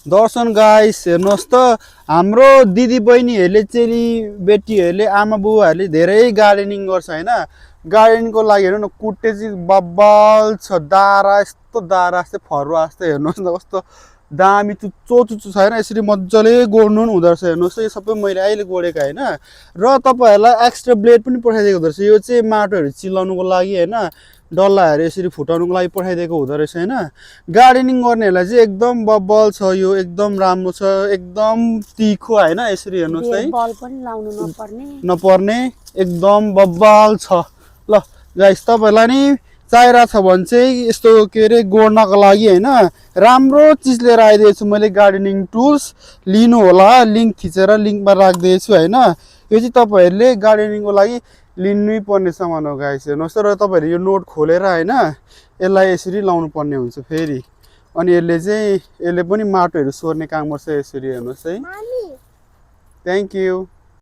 दर्शन guys हेर्नुहोस् त हाम्रो दिदी बहिनीहरूले चेली बेटीहरूले आमा बुवाहरूले धेरै गार्डनिङ गर्छ हैन। गार्डनिङको लागि हेर्नु न कुटे चाहिँ बब्बल छ, दारा यस्तो दारा जस्तै फरुवा जस्तै हेर्नुहोस् न कस्तो दामी चुच्चो चुच्चो छ हैन। यसरी मजाले गोड्नु पनि हुँदो रहेछ हेर्नुहोस् त। यो सबै मैले अहिले गोडेको हैन। र तपाईँहरूलाई एक्स्ट्रा ब्लेड पनि पठाइदिएको हुँदो रहेछ। यो चाहिँ माटोहरू चिलाउनुको लागि हैन, डल्लाहरू यसरी फुटाउनुको लागि पठाइदिएको हुँदो रहेछ हैन। गार्डनिङ गर्नेहरूलाई चाहिँ एकदम बब्बल छ, यो एकदम राम्रो छ, एकदम तिखो हैन। यसरी हेर्नुहोस् है, बल पनि लाउनु नपर्ने एकदम बब्बल छ। ल गाइस तपाईँलाई नि चाहिरहेको छ भने चाहिँ यस्तो के अरे गोड्नको लागि हैन राम्रो चिज लिएर आइदिएको छु मैले। गार्डनिङ टुल्स लिनु होला, लिङ्क थिचेर लिङ्कमा राखिदिएको छु हैन। यो चाहिँ तपाईँहरूले गार्डनिङको लागि लिनै पर्ने सामान हो गाइस। हेर्नुहोस् त, र तपाईँहरू यो नोट खोलेर हैन यसलाई यसरी लाउनु पर्ने हुन्छ फेरि। अनि यसले पनि माटोहरू सोर्ने काम गर्छ यसरी हेर्नुहोस् है। Thank you.